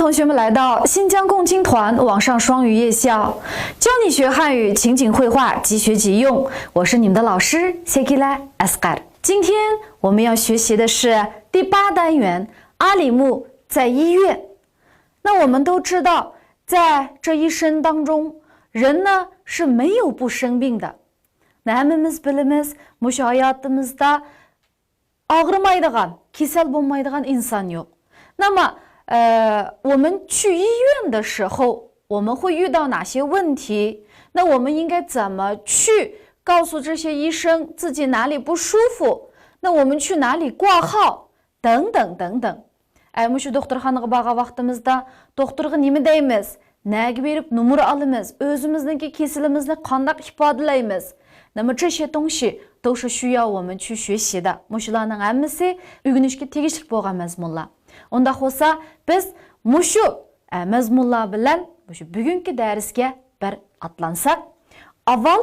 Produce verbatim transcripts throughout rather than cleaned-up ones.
同学们来到新疆共青团网上双语夜校，教你学汉语情景会话，即学即用。我是你们的老师谢吉拉阿斯卡。今天我们要学习的是第八单元阿里木在医院。那我们都知道，在这一生当中，人呢是没有不生病的。 ھەممىمىز بىلىمىز، مۇشۇ ھاياتىمىزدا ئاغرىمايدىغان، كېسەل بولمايدىغان ئىنسان يوق. 那么，呃，我们去医院的时候，我们会遇到哪些问题？那我们应该怎么去告诉这些医生自己哪里不舒服？那我们去哪里挂号？ دەڭدەڭ دەڭدەڭ. ئەي، مۇشۇ دوختۇرخانىغا بارغان ۋاقتىمىزدا دوختۇرغا نېمە دەيمىز؟ نەگە بېرىپ نومۇر ئالىمىز؟ ئۆزىمىزنىڭكى كېسىلىمىزنى قانداق ئىپادىلەيمىز؟ 那么这些东西都是需要我们去学习的. مۇشۇلارنىڭ ھەممىسى ئۆگىنىشكە تېگىشلىك بولغان مەزمۇنلار. ئۇنداق بولسا، بىز مۇشۇ ئە، مەزمۇنلار بىلەن مۇشۇ بۈگۈنكى دەرسكە بىر ئاتلانساق. ئاۋۋال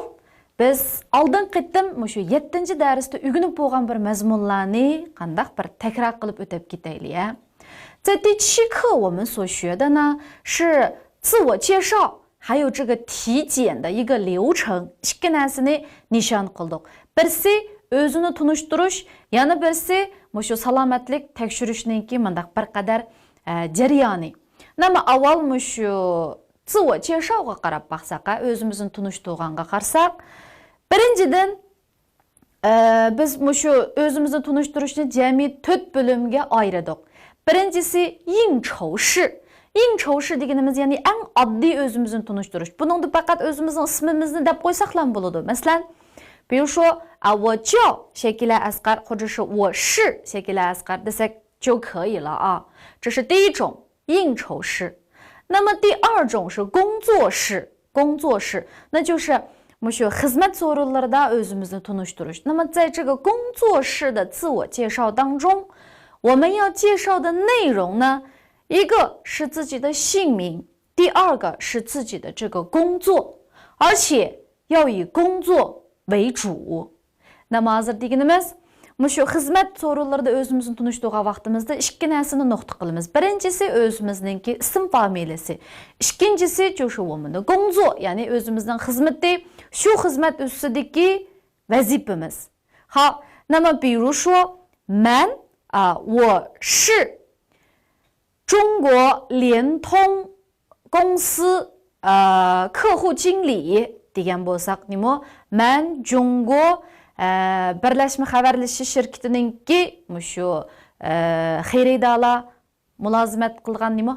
بىز ئالدىنقى قېتىم مۇشۇ يەتتىنچى دەرستە ئۆگىنىپ بولغان بىر مەزمۇنلارنى قانداق بىر تەكرار قىلىپ ئۆتۈپ كېتەيلى، ھە؟ 在第七课我们所学的呢是自我介绍，还有这个体检的一个流程. ئىككى نەرسىنى نىشان قىلدۇق. بىرسى ئۆزىنى تونۇشتۇرۇش، يەنە بىرسى مۇشۇ سالامەتلىك تەكشۈرۈشنىڭكى مۇنداق بىر قەدەر، ئە، جەريانى. نېمە، ئاۋۋال مۇشۇ 自我介绍غا قاراپ باقساق، ھە، ئۆزىمىزنى تونۇشتۇرغانغا قارىساق، بىرىنچىدىن، ئە، بىز مۇشۇ ئۆزىمىزنى تونۇشتۇرۇشنى جەمئىي تۆت بۆلۈمگە ئايرىدۇق. بىرىنچىسى، 应酬式. 应酬式 دېگىنىمىز، يەنى ئەڭ ئاددىي ئۆزىمىزنى تونۇشتۇرۇش. بۇنىڭدا پەقەت ئۆزىمىزنىڭ ئىسمىمىزنى دەپ قويساقلا بولىدۇ. مەسىلەن، 比如说، 啊，我叫谢吉拉阿斯卡，或者是我是谢吉拉阿斯卡 دېسەك 就可以了啊。这是第一种， 应酬式。那么第二种是工作式，工作式，那就是 مۇشۇ خىزمەت سورۇنلىرىدا ئۆزىمىزنى تونۇشتۇرۇش. 那么在这个工作式的自我介绍当中，我们要介绍的内容呢，一个是自己的姓名，第二个是自己的这个工作，而且要以工作为主。 نېمە ھازىر دېگىنىمىز، مۇشۇ خىزمەت سورۇنلىرىدا ئۆزىمىزنى تونۇشتۇرغان ۋاقتىمىزدا ئىككى نەرسىنى نۇقتا قىلىمىز. بىرىنچىسى ئۆزىمىزنىڭكى ئىسىم فامىلىسى. ئىككىنچىسى 就是我们的工作، يەنى ئۆزىمىزنىڭ خىزمىتى، شۇ خىزمەت ئۈستىدىكى ۋەزىپىمىز. 好，那么比如说، مەن، 啊，我是中国联通 公司، 呃，客户经理 دېگەن بولساق نېمە؟ مەن جۇڭگو، ئە، بىرلەشمە خەۋەرلىشىش شىركىتىنىڭكى مۇشۇ، ئە، خېرىدارلار مۇلازىمەت قىلغان نېمە؟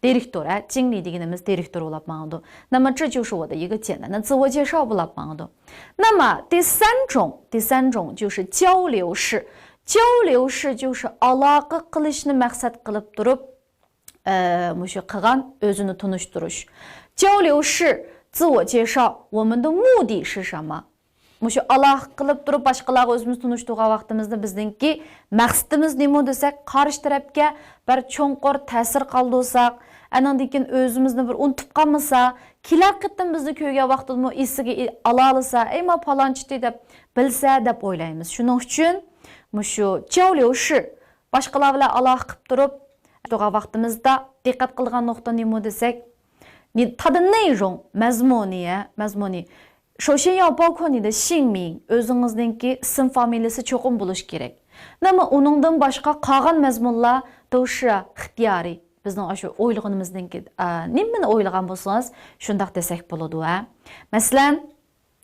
دىرېكتور، ھە، 经理 دېگىنىمىز دىرېكتور بولاپ ماڭىدۇ. 那么这就是我的一个简单的自我介绍 بولاپ ماڭىدۇ. 那么第三种، 第三种就是交流式。交流式就是 ئالاقە قىلىشنى مەقسەت قىلىپ تۇرۇپ، ئە، مۇشۇ قىلغان ئۆزىنى تونۇشتۇرۇش. 交流式自我介绍، 我们的目的是什么؟ مۇشۇ ئالاقە قىلىپ تۇرۇپ باشقىلارغا ئۆزىمىزنى تونۇشتۇرغان ۋاقتىمىزدا بىزنىڭكى مەقسىتىمىز نېمە دېسەك، قارشى تەرەپكە بىر چوڭقۇر تەسىر قالدۇرساق، ئانىڭدىن كېيىن ئۆزىمىزنى بىر ئۇنتۇپ قالمىسا، كېلەر قېتىم بىزنى كۆرگەن ۋاقتىدىمۇ ئېسىگە ئالالىسا، ئەي، ما پالانچىتى دەپ بىلسە دەپ ئويلايمىز. شۇنىڭ ئۈچۈن مۇشۇ 交流式 باشقىلار بىلەن ئالاقە قىلىپ تۇرۇپ، تۇرغان ۋاقتىمىزدا دىققەت قىلغان نۇقتا نېمە دېسەك، 你، 它的内容، مەزمۇنى، ھە، مەزمۇنى. 首先要包括你的姓名، ئۆزىڭىزنىڭكى ئىسىم فامىلىسى چوقۇم بولۇشى كېرەك. 那么 ئۇنىڭدىن باشقا قالغان مەزمۇنلار 都是 ئىختىيارىي. بىزنىڭ ئاشۇ ئويلىغىنىمىزنىڭكى، ئا، نېمىنى ئويلىغان بولسىڭىز، شۇنداق دېسەك بولىدۇ، ھە. مەسىلەن،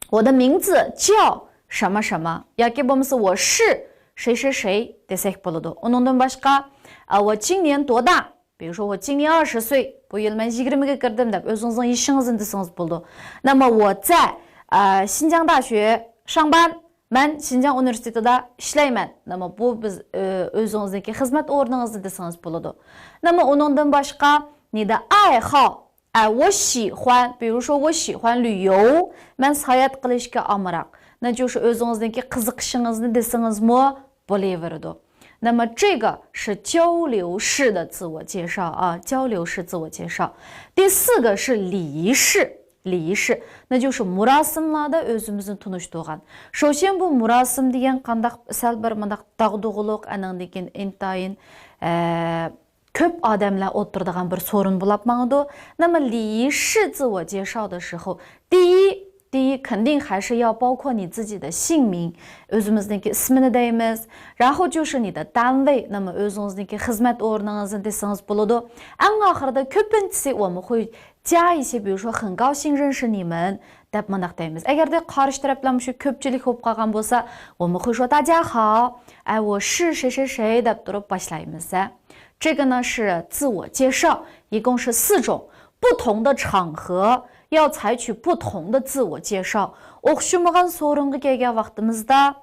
我的名字叫什么什么 ياكى بولمىسا 我是谁谁谁 دېسەك بولىدۇ. ئۇنىڭدىن باشقا، 啊، 我今年多大؟ 比如说我今年二十岁، بۇ يىل مەن يىگىرمىگە كىردىم دەپ ئۆزىڭىزنىڭ يېشىڭىزنى دېسىڭىز بولىدۇ. 那么我在، 啊， 新疆大学上班, مەن شىنجاڭ ئۇنىۋېرسىتېتىدا ئىشلەيمەن. 那么 بۇ بىز، ئۆ، ئۆزىڭىزنىڭكى خىزمەت ئورنىڭىزنى دېسىڭىز بولىدۇ. 那么 ئۇنىڭدىن باشقا، 你的爱好, 哎，我喜欢，比如说我喜欢旅游, مەن ساياھەت قىلىشقا ئامراق. 那就是 ئۆزىڭىزنىڭكى قىزىقىشىڭىزنى دېسىڭىزمۇ بولۇۋېرىدۇ. 那么这个是交流式的自我介绍啊，交流式自我介绍。第四个是礼仪式，礼仪式，那就是 مۇراسىملاردا ئۆزىمىزنى تونۇشتۇرغان. 首先 بۇ مۇراسىم دېگەن قانداق، سەل بىر مۇنداق داغدۇغىلىق، ئانىڭدىن كېيىن ئىنتايىن، ئە، كۆپ ئادەملەر ئولتۇرىدىغان بىر سورۇن بولاپ ماڭىدۇ. 那么礼仪式自我介绍的时候，第一，第一肯定还是要包括你自己的姓名، ئۆزىمىزنىڭكى ئىسمىنى دەيمىز. 然后就是你的单位，那么 ئۆزىڭىزنىڭكى خىزمەت ئورنىڭىزنى دېسىڭىز بولىدۇ. ئەڭ ئاخىرىدا كۆپىنچىسى 我们会加一些，比如说很高兴认识你们 دەپ مۇنداق دەيمىز. ئەگەردە قارشى تەرەپلەر مۇشۇ كۆپچىلىك بولۇپ قالغان بولسا، 我们会说大家好، 哎，我是谁谁谁 دەپ تۇرۇپ باشلايمىز. 这个呢是自我介绍，一共是四种，不同的场合要采取不同的自我介绍。 ئوخشىمىغان سورۇنغا كەلگەن ۋاقتىمىزدا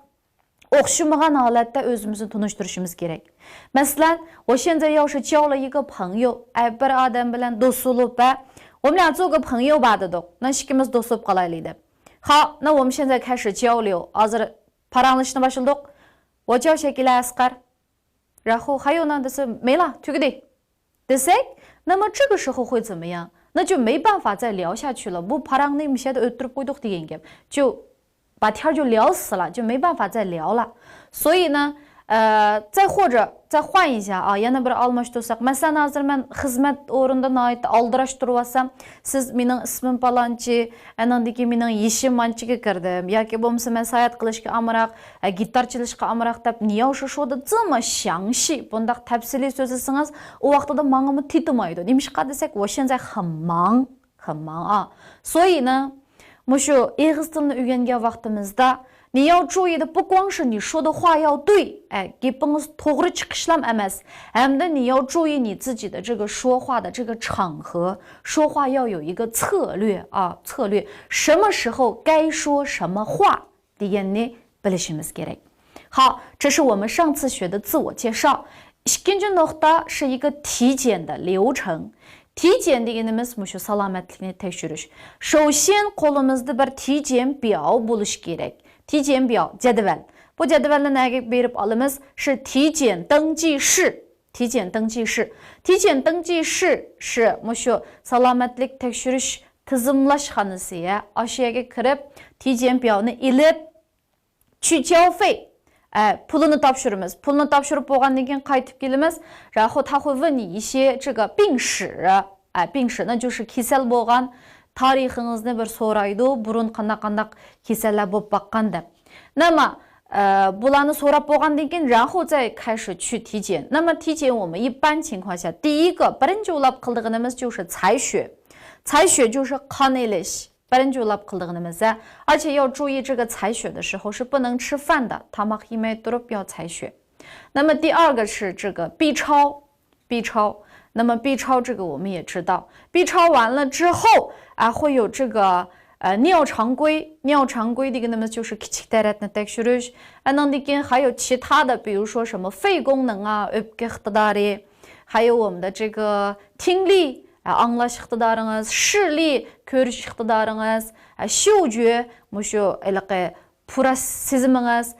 ئوخشىمىغان ھالەتتە ئۆزىمىزنى تونۇشتۇرۇشىمىز كېرەك. مەسىلەن، 我现在要是交了一个朋友، ئە، بىر ئادەم بىلەن دوست بولۇپ، ئە، 我们俩做个朋友吧 دېدۇق. 那 ئىككىمىز دوست بولۇپ قالايلى دەپ. 好，那我们现在开始交流. ھازىر پاراڭلىشىشنى باشلىدۇق. 我叫谢吉拉斯卡尔. 然后还有呢 دېسە، 没了，تۈگىدى. دېسەك، 那么这个时候会怎么样؟ 那就没办法再聊下去了. بۇ پاراڭنى مۇشۇ يەردە ئۆتتۈرۈپ قويدۇق دېگەن گەپ. 就把天儿就聊死了，就没办法再聊了。所以呢，呃，再或者再换一下啊， يەنە بىر ئالماشتۇرساق. مەسىلەن، ھازىر مەن خىزمەت ئورنىدا ناھايىتى ئالدىراش تۇرۇۋاتسام، سىز مېنىڭ ئىسمىم پالانچى، ئەنىڭدىن كېيىن مېنىڭ يېشىم مانچىگە كىردىم ياكى بولمىسا مەن ساياھەت قىلىشقا ئامراق، ئە، گىتار چېلىشقا ئامراق دەپ 你要是说得这么详细، بۇنداق تەپسىلىي سۆزلىسىڭىز، ئۇ ۋاقتىدا ماڭىمۇ تېتىمايدۇ. نېمىشقا دېسەك، 我现在很忙. 很忙啊。所以呢، مۇشۇ ئېغىز تىلىنى ئۆگەنگەن ۋاقتىمىزدا 你要注意的不光是你说的话要对، ئە، گېپىڭىز توغرا چىقىشلام ئەمەس، ھەمدە 你要注意你自己的这个说话的这个场合，说话要有一个策略啊，策略，什么时候该说什么话 دېگەننى بىلىشىمىز كېرەك. 好，这是我们上次学的自我介绍。 ئىككىنچى نۇقتا 是一个体检的流程. 体检 دېگىنىمىز مۇشۇ سالامەتلىكنى تەكشۈرۈش. 首先 قولىمىزدا بىر 体检表 بولۇشى كېرەك. 体检表 جەدۋەل. بۇ جەدۋەلنى نەگە بېرىپ ئالىمىز؟ 是体检登记室. 体检登记室. 体检登记室 是 مۇشۇ سالامەتلىك تەكشۈرۈش تىزىملاشخانىسى. ئاشۇ يەرگە كىرىپ 体检表نى ئېلىپ 去交费. ئە، پۇلىنى تاپشۇرىمىز. پۇلنى تاپشۇرۇپ بولغاندىن كېيىن قايتىپ كېلىمىز. 然后他会问你一些这个病史. ئە، 病史 那就是 كېسەل بولغان تارىخىڭىزنى بىر سورايدۇ، بۇرۇن قانداق قانداق كېسەللەر بولۇپ باققان دەپ. 那么، ئە، بۇلارنى سوراپ بولغاندىن كېيىن 然后再开始去体检. 那么体检 我们一般情况下第一个 بىرىنچى بولۇپ قىلىدىغىنىمىز 就是采血. 采血 就是 قان ئېلىش. بىرىنچى بولۇپ قىلىدىغىنىمىز. 而且要注意这个采血的时候是不能吃饭的، تاماق يېمەي تۇرۇپ 要采血. 那么第二个是这个 B 超. B 超. 那么 B 超 这个我们也知道. B 超完了之后，啊，会有这个，呃，尿常规. 尿常规 دېگىنىمىز 就是 كىچىك تەرەتنى تەكشۈرۈش. ئاندىن كېيىن 还有其他的，比如说什么肺功能啊، ئۆپكە ئىقتىدارى. 还有我们的这个听力، ئاڭلاش ئىقتىدارىڭىز، 视力، كۆرۈش ئىقتىدارىڭىز، 嗅觉، مۇشۇ ھېلىقى پۇراش سېزىمىڭىز،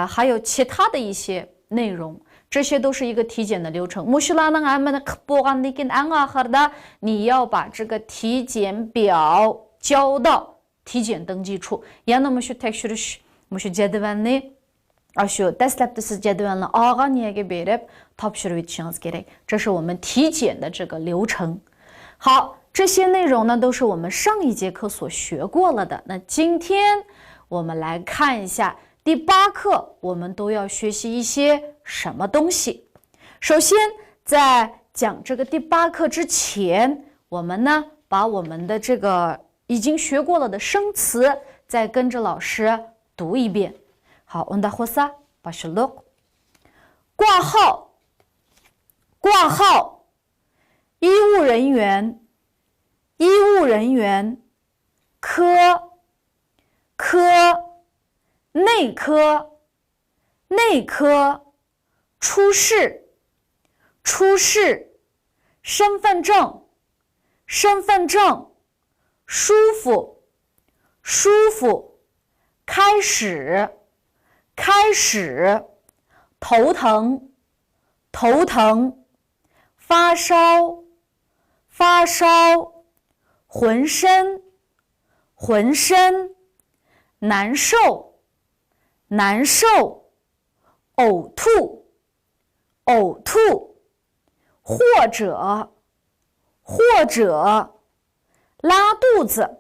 还有其他的一些内容. 这些都是一个体检的流程. مۇشۇلارنىڭ ھەممىنى قىلىپ بولغاندىن كېيىن، ئەڭ ئاخىرىدا 你要把这个体检表交到 体检登记处. يەنە مۇشۇ تەكشۈرۈش، مۇشۇ جەدۋەلنى ئاشۇ دەسلەپتە سىز جەدۋەلنى ئالغان يەرگە بېرىپ تاپشۇرۇۋېتىشىڭىز كېرەك. 这是我们体检的这个流程. 好，这些内容呢，都是我们上一节课所学过了的。那今天我们来看一下第八课，我们都要学习一些什么东西。首先，在讲这个第八课之前，我们呢，把我们的这个已经学过了的生词再跟着老师读一遍。好，ئۇنداق بولسا باشلىدۇق. 挂号. 挂号. 医务人员. 医务人员. 科. 科. 内科. 内科. 出示. 出示. 身份证. 身份证. 舒服. 舒服. 开始. 开始. 头疼. 头疼. 发烧. 发烧. 浑身. 浑身. 难受. 难受. 呕吐. 呕吐.或者，或者，拉肚子，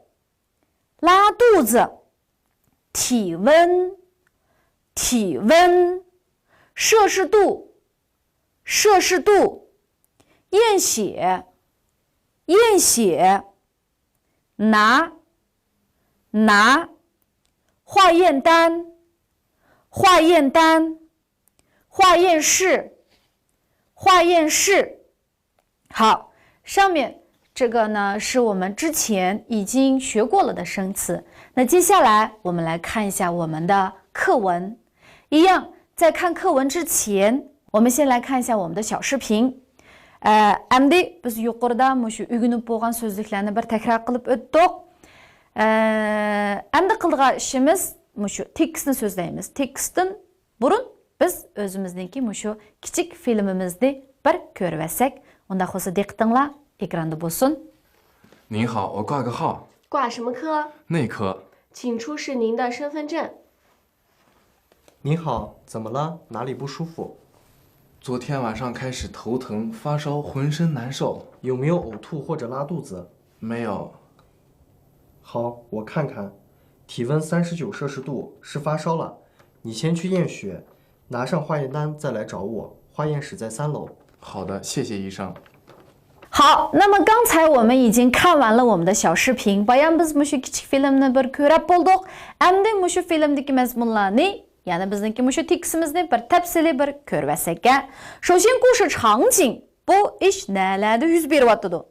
拉肚子。体温，体温，摄氏度，摄氏度，验血，验血，拿，拿，化验单，化验单，化验室，化验室。 好，上面这个呢是我们之前已经学过了的生词。那接下来我们来看一下我们的课文。一样，在看课文之前，我们先来看一下我们的小视频。ئە، ئەمدى بىز يۇقىرىدا مۇشۇ ئۆگىنىپ بولغان سۆزلۈكلەرنى بىر تەكرار قىلىپ ئۆتتۇق. ئە، ئەمدى قىلىدىغان ئىشىمىز مۇشۇ تېكىستنى سۆزلەيمىز. تېكىستتىن بۇرۇن بىز ئۆزىمىزنىڭكى مۇشۇ كىچىك فىلىمىمىزنى بىر كۆرۈۋەتسەك، ئۇنداق بولسا دىققىتىڭلار ئېكراندا بولسۇن. 您好，我挂个号。挂什么科？内科。请出示您的身份证。你好，怎么了？哪里不舒服？昨天晚上开始头疼、发烧，浑身难受。有没有呕吐或者拉肚子？没有。好，我看看。体温三十九摄氏度，是发烧了。你先去验血，拿上化验单再来找我。化验室在三楼。好的，谢谢医生。 好，那么刚才我们已经看完了我们的小视频. بايام بىز مۇشۇ كىچىك فىلىمنى بىر كۆرۈپ بولدۇق. ئەمدى مۇشۇ فىلىمدىكى مەزمۇنلارنى، يەنى بىزنىڭكى مۇشۇ تېكىستىمىزنى بىر تەپسىلىي بىر كۆرۈۋەتسەك. 首先故事场景، بۇ ئىش نەلەردە يۈز بېرىۋاتىدۇ؟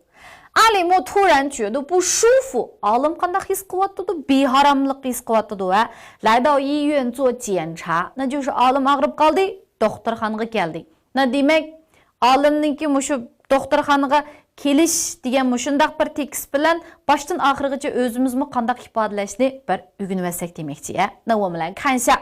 阿里木突然觉得不舒服. ئالىم قانداق ھېس قىلىۋاتىدۇ؟ بىئاراملىق ھېس قىلىۋاتىدۇ ھە. 来到医院做检查. 那就是ئالىم ئاغرىپ قالدى، دوختۇرخانىغا كەلدى. 那 دېمەك، ئالىمنىڭكى مۇشۇ دوختۇرخانىغا كېلىش دېگەن مۇشۇنداق بىر تېكىست بىلەن باشتىن ئاخىرغىچە ئۆزىمىزمۇ قانداق ئىپادىلەشنى بىر ئۆگىنىۋەتسەك دېمەكچى ھە. 那我们来看一下.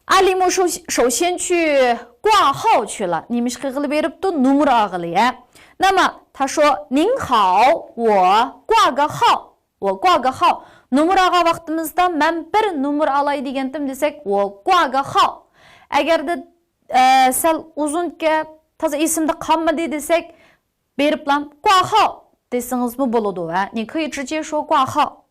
阿里木首首先去挂号去了. نېمە ئىش قىلغىلى بېرىپتۇ؟ نومۇر ئالغىلى ھە. 那么他说您好，我挂个号. 我挂个号. نومۇر ئالغان ۋاقتىمىزدا مەن بىر نومۇر ئالاي دېگەنتىم دېسەك، 我挂个号. ئەگەردە ئە، سەل ئۇزۇنكەن، تازا ئېسىمدە قالمىدى دېسەك، بېرىپلا 挂号 دېسىڭىزمۇ بولىدۇ ھە. 你可以直接说挂号.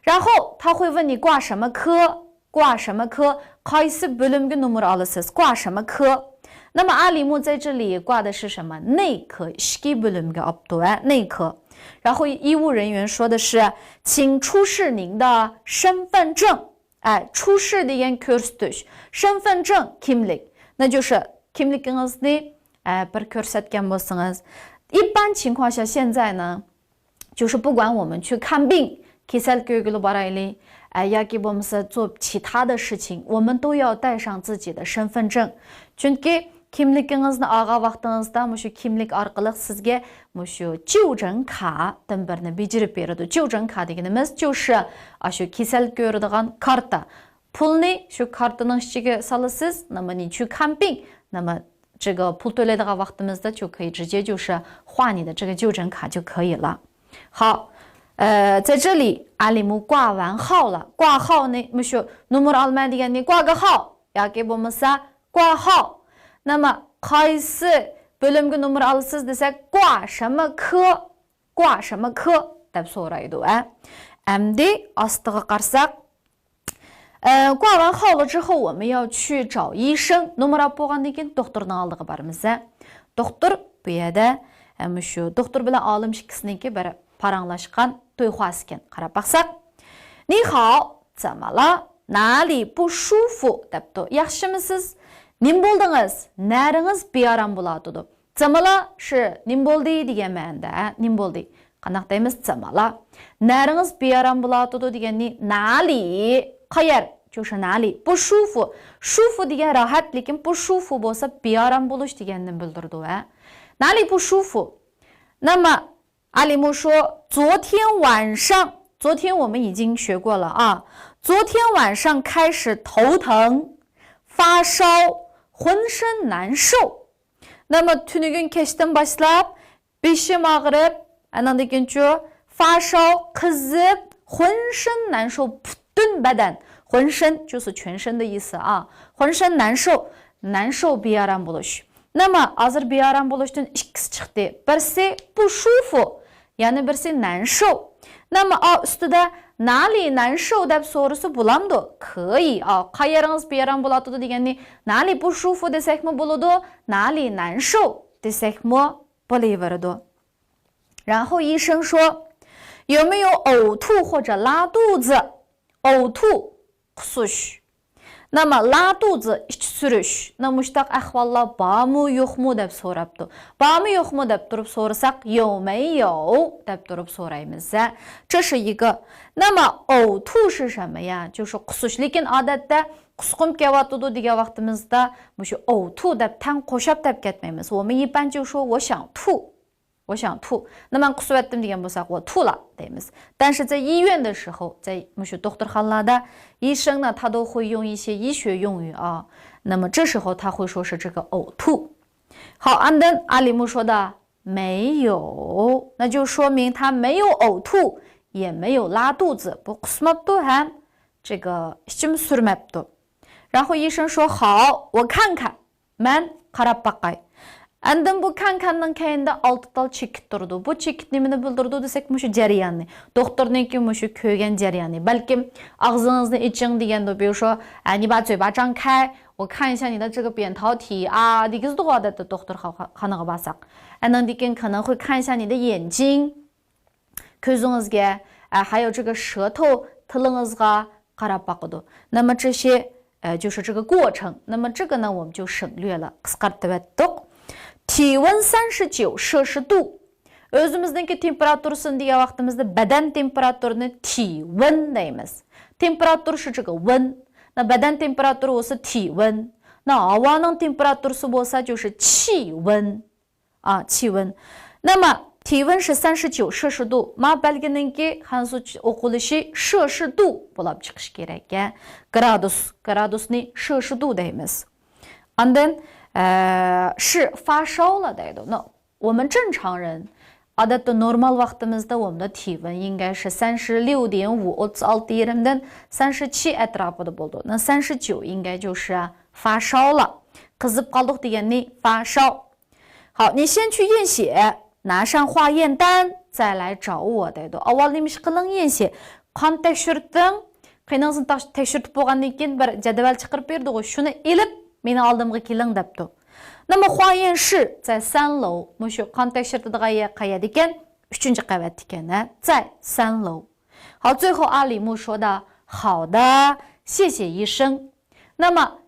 然后他会问你挂什么科，挂什么科, قايسى بۆلۈمگە نومۇر ئالىسىز؟ 挂什么科. 那么阿里木在这里挂的是什么？内科, ئىچكى بۆلۈمگە ئاپتۇ ھە, 内科. 然后医务人员说的是，请出示您的身份证。 ئە، 出示 دېگەن كۆرسىتىش. 身份证 كىملىك. 那就是 كىملىكىڭىزنى، ئە، بىر كۆرسەتكەن بولسىڭىز. 一般情况下现在呢，就是不管我们去看病، كېسەل كۆرگىلى بارايلى، ئە، ياكى بولمىسا 做其他的事情، 我们都要带上自己的身份证. چۈنكى كىملىكىڭىزنى ئالغان ۋاقتىڭىزدا مۇشۇ كىملىك ئارقىلىق سىزگە مۇشۇ 就诊卡 دىن بىرنى بېجىرىپ بېرىدۇ. 就诊卡 دېگىنىمىز 就是 ئاشۇ كېسەل كۆرىدىغان كارتا. پۇلنى شۇ كارتىنىڭ ئىچىگە سالىسىز. 那么你去看病，那么这个 پۇل تۆلەيدىغان ۋاقتىمىزدا 就可以直接就是 换你的这个 就诊卡 就可以了. 好，呃，在这里 ئالىمۇ 挂完号了. 挂号 نى مۇشۇ نومۇر ئالىمەن دېگەننى 挂个号 ياكى بولمىسا 挂号. 那么 قايسى بۆلۈمگە نومۇر ئالىسىز دېسەك، 挂什么科، 挂什么科 دەپ سورايدۇ ھە. ئەمدى ئاستىغا قارىساق، ئە، 挂完号了之后我们要去找医生. نومۇر ئاپ بولغاندىن كېيىن دوختۇرنىڭ ئالدىغا بارىمىز ھە. دوختۇر بۇ يەردە، ئە، مۇشۇ دوختۇر بىلەن ئالىم ئىككىسىنىڭكى بىر پاراڭلاشقان 对话 ئىكەن. قاراپ باقساق. 你好，怎么了？哪里不舒服 دەپتۇ. ياخشىمۇسىز؟ نېمە بولدىڭىز؟ نەرىڭىز بىئارام بولاتىدۇ. 怎么了 是 نېمە بولدى دېگەن مەنىدە ھە. نېمە بولدى؟ قانداق دەيمىز؟ 怎么了. نەرىڭىز بىئارام بولاتىدۇ دېگەننى 哪里 قايەر؟ 就是哪里. 不舒服. 舒服 دېگەن راھەت، لېكىن 不舒服 بولسا بىئارام بولۇش دېگەننى بىلدۈرىدۇ ھە. 哪里不舒服. 那么 阿里木说，昨天晚上，昨天我们已经学过了啊。昨天晚上开始头疼、发烧、浑身难受。那么 تۈنۈگۈن كەچتىن باشلاپ بېشىم ئاغرىپ، ئاندىن كېيىنچۇ 发烧 قىزىپ، 浑身难受 پۈتۈن بەدەن. 浑身就是全身的意思啊. 浑身难受، 难受 بىئارام بولۇش. نېمە، ھازىر بىئارام بولۇشتىن ئىككىسى چىقتى. بىرسى 不舒服، يەنە بىرسى 难受. نېمە، ئا ئۈستىدە 哪里难受 دەپ سورىسا بولامدۇ؟ 可以. ئا، قايېرىڭىز بىئارام بولاتىدۇ دېگەننى 哪里不舒服 دېسەكمۇ بولىدۇ، 哪里难受 دېسەكمۇ بولۇۋېرىدۇ. 然后医生说，有没有呕吐或者拉肚子？呕吐 قۇسۇش. نېمە، 拉肚子 ئىچ سۈرۈش. نېمە، مۇشۇنداق ئەھۋاللار بارمۇ يوقمۇ دەپ سوراپتۇ. بارمۇ يوقمۇ دەپ تۇرۇپ سورىساق، 有没有 دەپ تۇرۇپ سورايمىز. 这是一个. نېمە، 呕吐是什么呀؟ 就是 قۇسۇش. لېكىن ئادەتتە قۇسقۇم كېلىۋاتىدۇ دېگەن ۋاقتىمىزدا مۇشۇ 呕吐 دەپ تەڭ قوشاپ دەپ كەتمەيمىز. 我们一般就说 我想吐. 我想吐. نېمە، مەن قۇسۇۋەتتىم دېگەن بولساق، 我吐了 دەيمىز. 但是在医院的时候، 在 مۇشۇ دوختۇرخانىلاردا 医生呢，他都会用一些医学用语啊。那么这时候他会说是这个呕吐。好， ئاندىن ئالىمۇ 说的 没有，那就说明他没有呕吐，也没有拉肚子， بۇ قۇسماپتۇ ھەم 这个 ئىچىم سۈرمەپتۇ. 然后医生说好，我看看. مەن قاراپ باقاي. ئاندىن بۇ 看看نىڭ كەينىدە ئالتە تال چېكىت تۇرىدۇ. بۇ چېكىت نېمىنى بىلدۈرىدۇ دېسەك، مۇشۇ جەرياننى. دوختۇرنىڭكى مۇشۇ كۆرگەن جەرياننى. بەلكىم ئاغزىڭىزنى ئېچىڭ دېگەندۇ، 比如说، ئە، 你把嘴巴张开，我看一下你的这个扁桃体 ئا دېگۈزدۇغۇ ئادەتتە دوختۇرخانىغا بارساق. ئاندىن كېيىن 可能会看一下你的眼睛. كۆزىڭىزگە، ئە، 还有这个舌头 تىلىڭىزغا قاراپ باقىدۇ. 那么这些，呃，就是这个过程。那么这个呢，我们就省略了， قىسقارتىۋەتتۇق. 体温三十九摄氏度. ئۆزىمىزنىڭكى تېمپېراتۇرىسىنى دېگەن ۋاقتىمىزدا بەدەن تېمپېراتۇرىنى 体温 دەيمىز. تېمپېراتۇرا شۇ 温. 那 بەدەن تېمپېراتۇرا بولسا 体温. 那 ھاۋانىڭ تېمپېراتۇرىسى بولسا 就是气温. 啊，气温。那么体温是三十九摄氏度. ما بەلگىنىڭكى خەنزۇچە ئوقۇلۇشى 摄氏度 بولۇپ چىقىشى كېرەككەن. گرادۇس، گرادۇسنى 摄氏度 دەيمىز. ئاندىن، ئە، 是发烧了 دەيدۇ. 那我们正常人 ئادەتتە نورمال ۋاقتىمىزدا 我们的体温应该是三十六点五، 三十六点五، 三十七 ئەتراپىدا بولىدۇ. 那三十九应该就是发烧了. قىزىپ قالدۇق دېگەننى 发烧. 好，你先去验血，拿上化验单，再来找我 دەيدۇ. ئاۋۋال نېمە ئىش قىلىڭ، 验血. قان تەكشۈرتۈڭ. قېنىڭىزنى تاش-، تەكشۈرتۈپ بولغاندىن كېيىن بىر جەدۋەل چىقىرىپ بېرىدىغۇ، شۇنى ئېلىپ مېنىڭ ئالدىمغا كېلىڭ دەپتۇ. 那么化验室在三楼. مۇشۇ قان تەكشۈرتىدىغان يەر قەيەردىكەن؟ ئۈچىنچى قەۋەتتىكەن، ھە؟ 在三楼. 好，最后阿里木说道，好的，谢谢医生。那么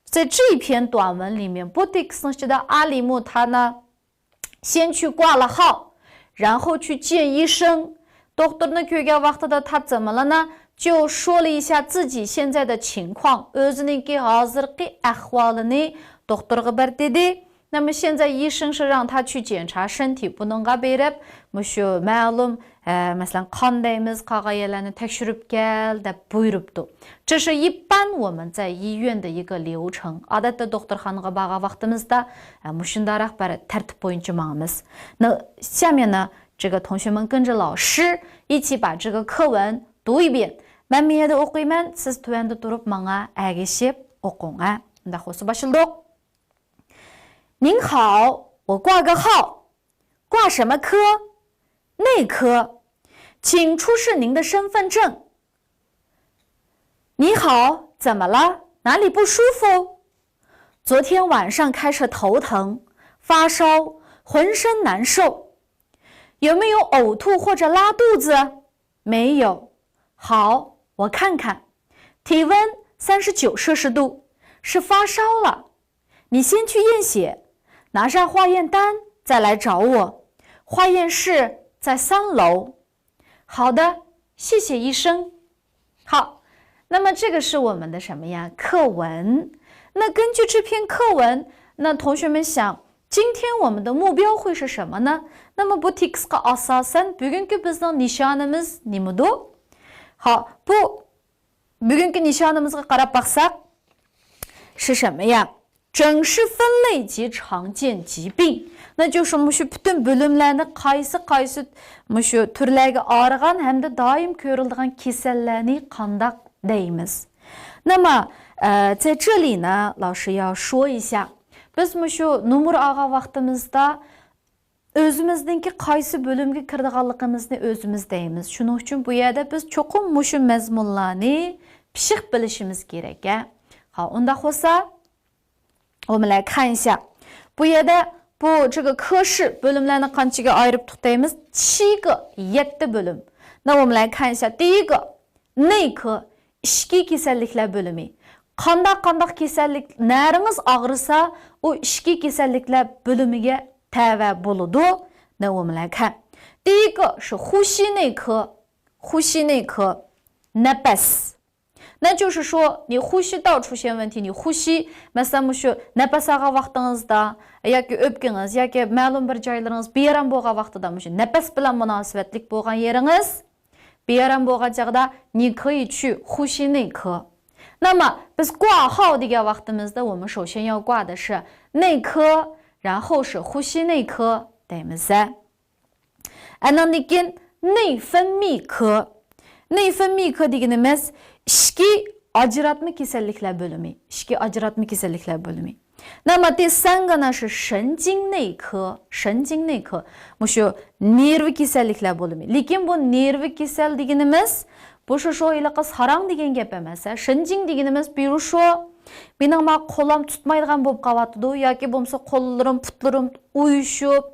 在这篇短文里面， بۇ تېكىستنىڭ ئىچىدە ئالىمۇ تانا 先去挂了号，然后去见医生. دوختۇرنى كۆرگەن ۋاقتىدا 他怎么了呢， 就说了一下自己现在的情况. ئۆزىنىڭكى ھازىرقى ئەھۋالىنى دوختۇرغا بىر دېدى. 那么现在医生是让他去检查身体. بۇنىڭغا بېرىپ، مۇشۇ مەلۇم، ئە، مەسىلەن، قان دەيمىز، قالغان يەرلەرنى تەكشۈرۈپ كەل دەپ بۇيرۇپتۇ. 这是一般我们在医院的一个流程. ئادەتتە دوختۇرخانىغا بارغان ۋاقتىمىزدا، ئە، مۇشۇنداقراق بىر تەرتىپ بويىچە ماڭىمىز. 那下面呢，这个同学们跟着老师一起把这个课文读一遍. مەن مەيەردە ئوقۇيمەن، سىز تۆۋەندە تۇرۇپ ماڭا ئەگىشىپ ئوقۇڭ، ھە. ئۇنداق بولسا باشلىدۇق. 您好，我挂个号。挂什么科？内科。请出示您的身份证。你好，怎么了？哪里不舒服？昨天晚上开始头疼、发烧，浑身难受。有没有呕吐或者拉肚子？没有。好，我看看。体温三十九摄氏度，是发烧了。 你先去验血，拿上化验单再来找我。化验室在三楼。好的，谢谢医生。好，那么这个是我们的什么呀？课文。那根据这篇课文，那同学们想，今天我们的目标会是什么呢？那么 بۇ تېكىستقا ئاساسەن، بۈگۈنكى بىزنىڭ نىشانىمىز نېمىدۇ؟ 好， بۇ بۈگۈنكى نىشانىمىزغا قاراپ باقساق، 是什么呀؟ 整式分类及常见疾病. 那就是 مۇشۇ پۈتۈن بۆلۈملەرنى قايسى قايسى مۇشۇ تۈرلەرگە ئايرىغان ھەمدە دائىم كۆرۈلىدىغان كېسەللەرنى قانداق دەيمىز؟ 那么，呃，在这里呢，老师要说一下， بىز مۇشۇ نومۇر ئالغان ۋاقتىمىزدا ئۆزىمىزنىڭكى قايسى بۆلۈمگە كىرىدىغانلىقىمىزنى ئۆزىمىز دەيمىز. شۇنىڭ ئۈچۈن بۇ يەردە بىز چوقۇم مۇشۇ مەزمۇنلارنى پىششىق بىلىشىمىز كېرەك، ھە. ھا، ئۇنداق بولسا، 我们来看一下. بۇ يەردە بۇ 这个科室 بۆلۈملەرنى قانچىگە ئايرىپ توختايمىز؟ 七个، يەتتە بۆلۈم. 那我们来看一下第一个 内科، ئىچكى كېسەللىكلەر بۆلۈمى. قانداق، قانداق كېسەللىك، نەرىڭىز ئاغرىسا، ئۇ ئىچكى كېسەللىكلەر بۆلۈمىگە تەۋە بولىدۇ. 那我们来看第一个是呼吸内科، 呼吸内科، نەپەس. 那就是说你呼吸道出现问题، 你呼吸، مەسىلەن، مۇشۇ نەپەس ئالغان ۋاقتىڭىزدا ياكى ئۆپكىڭىز ياكى مەلۇم بىر جايلىرىڭىز بىئارام بولغان ۋاقتىدا مۇشۇ نەپەس بىلەن مۇناسىۋەتلىك بولغان يېرىڭىز بىئارام بولغان چاغدا 你可以去呼吸内科. 那么 بىز 挂号 دېگەن ۋاقتىمىزدا 我们首先要挂的是内科، 然后是呼吸内科 دەيمىز. ئاندىن كېيىن 内分泌科. 内分泌科 دېگىنىمىز ئىچكى ئاجراتما كېسەللىكلەر بۆلۈمى. ئىچكى ئاجراتما كېسەللىكلەر بۆلۈمى. 那么第三个呢是神经内科، 神经内科. مۇشۇ نېرۋا كېسەللىكلەر بۆلۈمى. لېكىن بۇ نېرۋا كېسەل دېگىنىمىز، بۇ شۇ، شۇ ھېلىقى ساراڭ دېگەن گەپ ئەمەس، ھە. 神经 دېگىنىمىز، بىرۇ شۇ، مېنىڭ ما قولام تۇتمايدىغان بولۇپ قاۋاتىدۇ ياكى بولمىسا قوللىرىم، پۇتلىرىم ئۇيۇشۇپ،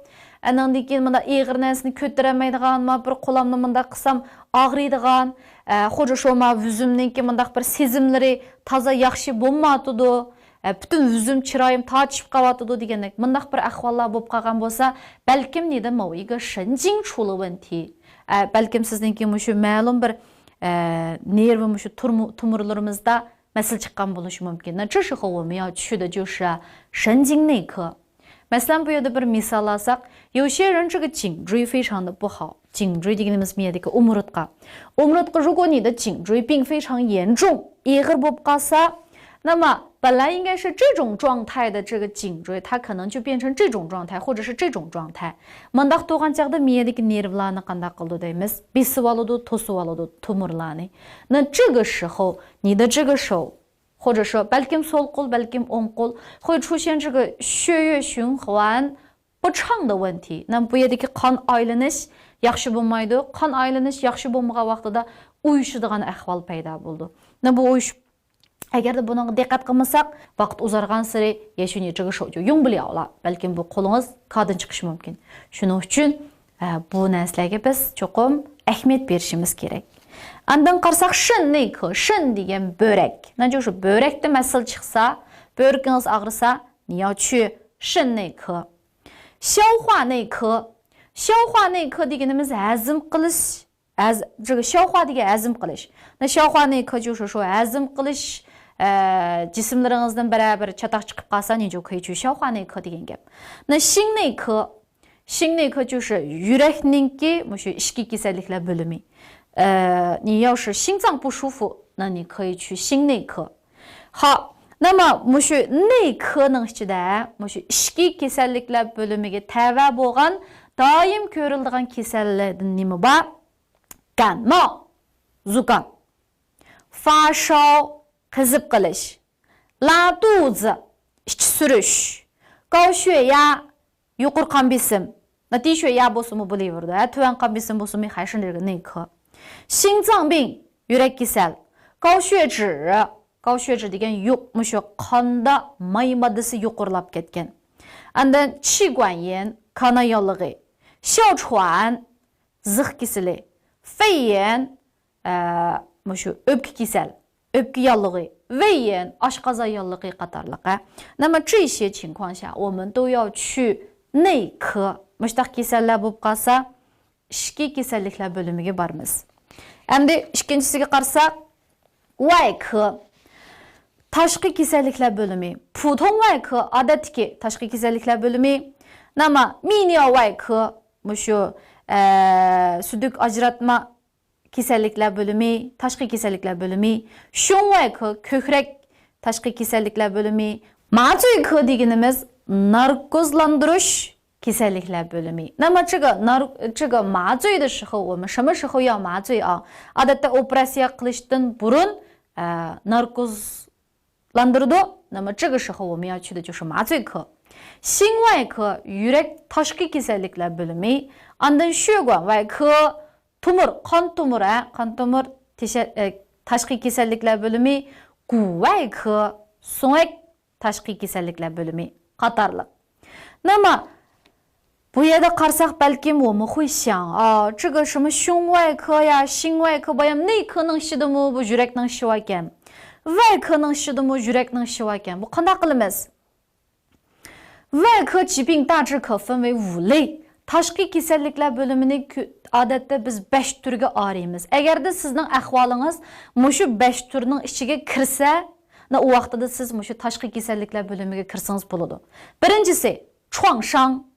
ئانىڭدىن كېيىن مۇنداق ئېغىر نەرسىنى كۆتۈرەلمەيدىغان، ما بىر قولامنى مۇنداق قىلسام ئاغرىيدىغان، ئە، خوجا شوما ۋۈزۈمنىڭكى مۇنداق بىر سېزىملىرى تازا ياخشى بولمايۋاتىدۇ، ئە، پۈتۈن ۋۈزۈم چىرايىم تارتىشىپ قاۋاتىدۇ دېگەندەك مۇنداق بىر ئەھۋاللار بولۇپ قالغان بولسا، بەلكىم 你的某一个神经出了问题. ئە، بەلكىم سىزنىڭكى مۇشۇ مەلۇم بىر، ئە، نېرۋا مۇشۇ تۇرمۇ-، تومۇرلىرىمىزدا مەسىلە چىققان بولۇشى مۇمكىن. 那这时候我们要去的就是神经内科. مەسىلەن، بۇ يەردە بىر مىسال ئالساق، 有些人这个颈椎非常的不好. 颈椎 دېگىنىمىز مىيەدىكى ئومۇرتقا. 如果你的颈椎病非常严重، ئېغىر بولۇپ قالسا، 那么本来应该是这种状态的这个颈椎，它可能就变成这种状态，或者是这种状态。 مۇنداق تۇرغان چاغدا مىيەدىكى نېرۋىلارنى قانداق قىلىدۇ دەيمىز؟ بېسىۋالىدۇ، توسۇۋالىدۇ تومۇرلارنى. 那这个时候，你的这个手 خوجا شو، بەلكىم سول قول، بەلكىم ئوڭ قول، 会出现这个血液循环不畅的问题. 那么 بۇ يەردىكى قان ئايلىنىش ياخشى بولمايدۇ. قان ئايلىنىش ياخشى بولمىغان ۋاقتىدا ئۇيۇشىدىغان ئەھۋال پەيدا بولىدۇ. 那么 بۇ ئۇيۇشۇپ، ئەگەردە بۇنىڭغا دىققەت قىلمىساق، ۋاقىت ئۇزارغانسېرى 也许你这个手就用不了了. بەلكىم بۇ قولىڭىز كاردىن چىقىشى مۇمكىن. شۇنىڭ ئۈچۈن ئە، بۇ نەرسىلەرگە بىز چوقۇم ئەھمىيەت بېرىشىمىز كېرەك. ئاندىن قارىساق، 肾内科، 肾 دېگەن بۆرەك. 那就是 بۆرەكتە مەسىلە چىقسا، بۆرىكىڭىز ئاغرىسا، 你要去肾内科. 消化内科. 消化内科 دېگىنىمىز ھەزىم قىلىش، ھەز-، 这个消化 دېگەن ھەزىم قىلىش. 那消化内科就是说 ھەزىم قىلىش، ئە، جىسىملىرىڭىزدىن بىرەر بىر چاتاق چىقىپ قالسا، 你就可以去消化内科 دېگەن گەپ. 那心内科. 心内科就是 يۈرەكنىڭكى مۇشۇ ئىچكى كېسەللىكلەر بۆلۈمى. ئە، 你要是心脏不舒服，那你可以去心内科. 好، 那么 مۇشۇ 内科نىڭ ئىچىدە مۇشۇ ئىچكى كېسەللىكلەر بۆلۈمىگە تەۋە بولغان دائىم كۆرۈلىدىغان كېسەللەردىن نېمە بار؟ 感冒، زۇكام. 发烧، قىزىپ قېلىش. 拉肚子، ئىچى سۈرۈش. 高血压، يۇقىرى قان بېسىم. 那低血压 بولسىمۇ بولۇۋېرىدۇ، ھە، تۆۋەن قان بېسىم بولسىمۇ 还是那个内科. 心脏病، يۈرەك كېسەل. 高血脂، 高血脂 دېگەن يۇق-، مۇشۇ قاندا ماي ماددىسى يۇقىرىلاپ كەتكەن. ئاندىن 气管炎، كانا ياللۇغى. 哮喘، زىخ كېسىلى. 肺炎، ئە، مۇشۇ ئۆپكە كېسەل، ئۆپكە ياللۇغى، 胃炎، ئاشقازان ياللۇغى قاتارلىق، ھە. 那么这些情况下，我们都要去内科. مۇشۇنداق كېسەللەر بولۇپ قالسا، ئىچكى كېسەللىكلەر بۆلۈمىگە بارىمىز. ئەمدى ئىككىنچىسىگە قارىساق، 外科. تاشقى كېسەللىكلەر بۆلۈمى. 普通外科، ئادەتتىكى تاشقى كېسەللىكلەر بۆلۈمى. 那么泌尿外科، مۇشۇ، ئە، سۈدۈك ئاجراتما كېسەللىكلەر بۆلۈمى، تاشقى كېسەللىكلەر بۆلۈمى. 胸外科، كۆكرەك تاشقى كېسەللىكلەر بۆلۈمى. 麻醉科 دېگىنىمىز ناركوزلاندۇرۇش كېسەللىكلەر بۆلۈمى. 那么这个 نار-، 这个麻醉的时候，我们什么时候要麻醉啊？ ئادەتتە ئوپېراتسىيە قىلىشتىن بۇرۇن، ئە، ناركوزلاندۇرىدۇ. 那么这个时候我们要去的就是麻醉科。心外科 يۈرەك تاشقى كېسەللىكلەر بۆلۈمى. ئاندىن 血管外科 تومۇر، قان تومۇر، ھە، قان تومۇر تېشە-، ئە، تاشقى كېسەللىكلەر بۆلۈمى. 骨外科 سۆڭەك تاشقى كېسەللىكلەر بۆلۈمى قاتارلىق. 那么 بۇ يەردە قارىساق بەلكىم 我们会想 ئا، 这个什么胸外科呀، 心外科 بايام 内科 نىڭ ئىچىدىمۇ بۇ يۈرەكنىڭ ئىشى باركەن؟ 外科 نىڭ ئىچىدىمۇ يۈرەكنىڭ ئىشى باركەن؟ بۇ قانداق قىلىمىز؟ 外科疾病大致可分为五类. تاشقى كېسەللىكلەر بۆلۈمىنى كۆ-، ئادەتتە بىز بەش تۈرگە ئايرىيمىز. ئەگەردە سىزنىڭ ئەھۋالىڭىز مۇشۇ بەش تۈرنىڭ ئىچىگە كىرسە، نە، ئۇ ۋاقتىدا سىز مۇشۇ تاشقى كېسەللىكلەر بۆلۈمىگە كىرسىڭىز بولىدۇ. بىرىنچىسى، 创伤.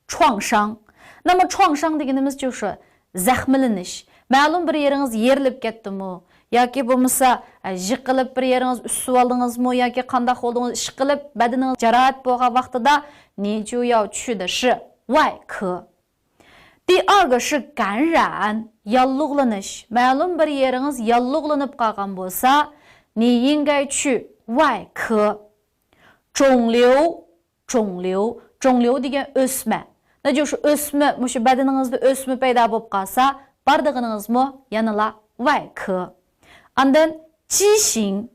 创伤. 那么创伤 دېگىنىمىزچە شۇ زەخىملىنىش. مەلۇم بىر يېرىڭىز يېرىلىپ كەتتىمۇ؟ ياكى بولمىسا، ئە، يىقىلىپ بىر يېرىڭىز ئۈسۈۋالدىڭىزمۇ؟ ياكى قانداق بولدىڭىز؟ ئىشقىلىپ بەدىنىڭىز جاراھەت بولغان ۋاقتىدا 你就要去的是外科. 第二个是感染. ياللۇغلىنىش. مەلۇم بىر يېرىڭىز ياللۇغلىنىپ قالغان بولسا، 你应该去外科. 肿瘤. 肿瘤. 肿瘤 دېگەن ئۆسمە. نەجۇ شۇ ئۆسمە، مۇشۇ بەدىنىڭىزدە ئۆسمە پەيدا بولۇپ قالسا، بارىدىغىنىڭىزمۇ يەنىلا 外科. ئاندىن 畸形.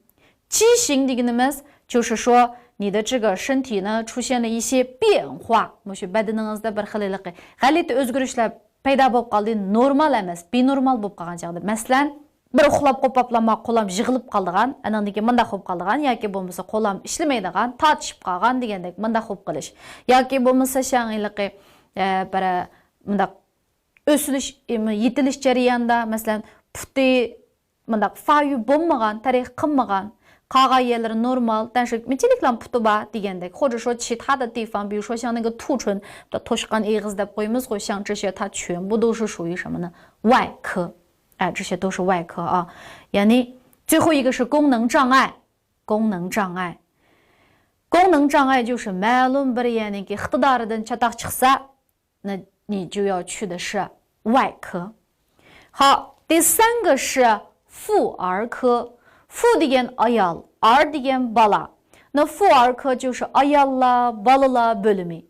畸形 دېگىنىمىز 就是说你的这个身体呢出现了一些变化. مۇشۇ بەدىنىڭىزدە بىر خىل ھېلىقى غەلىتە ئۆزگىرىشلەر پەيدا بولۇپ قالدى، نورمال ئەمەس، بىنورمال بولۇپ قالغان چاغدا. مەسىلەن، بىر ئۇخلاپ قوپاپلا ما قولام يىغىلىپ قالىدىغان، ئانىڭدىن كېيىن مۇنداق بولۇپ قالىدىغان، ياكى بولمىسا قولام ئىشلىمەيدىغان، تارتىشىپ قالغان دېگەندەك مۇنداق بولۇپ قېلىش. ياكى بولمىسا شاڭ ھېلىقى، ئە، بىر مۇنداق ئۆسۈلۈش، ئېمە، يېتىلىش جەريانىدا، مەسىلەن، پۇتى مۇنداق فايۇ بولمىغان، تەرەققىي قىلمىغان، قالغان يەرلىرى نورمال، 但是 مىچىلىكلام پۇتى بار دېگەندەك. 或者说其他的地方，比如说像那个兔唇، توشقان ئېغىز دەپ قويىمىزغۇ، 像这些它全部都是属于什么呢？ 外科. 哎，这些都是外科啊。 يەنى 最后一个是功能障碍. 功能障碍. 功能障碍就是 مەلۇم بىر يەرنىڭكى ئىقتىدارىدىن چاتاق چىقسا، 那你就要去的是外科. 好，第三个是妇儿科. 妇 دېگەن ئايال، 儿 دېگەن بالا. 那妇儿科就是 ئاياللار، بالىلار بۆلۈمى.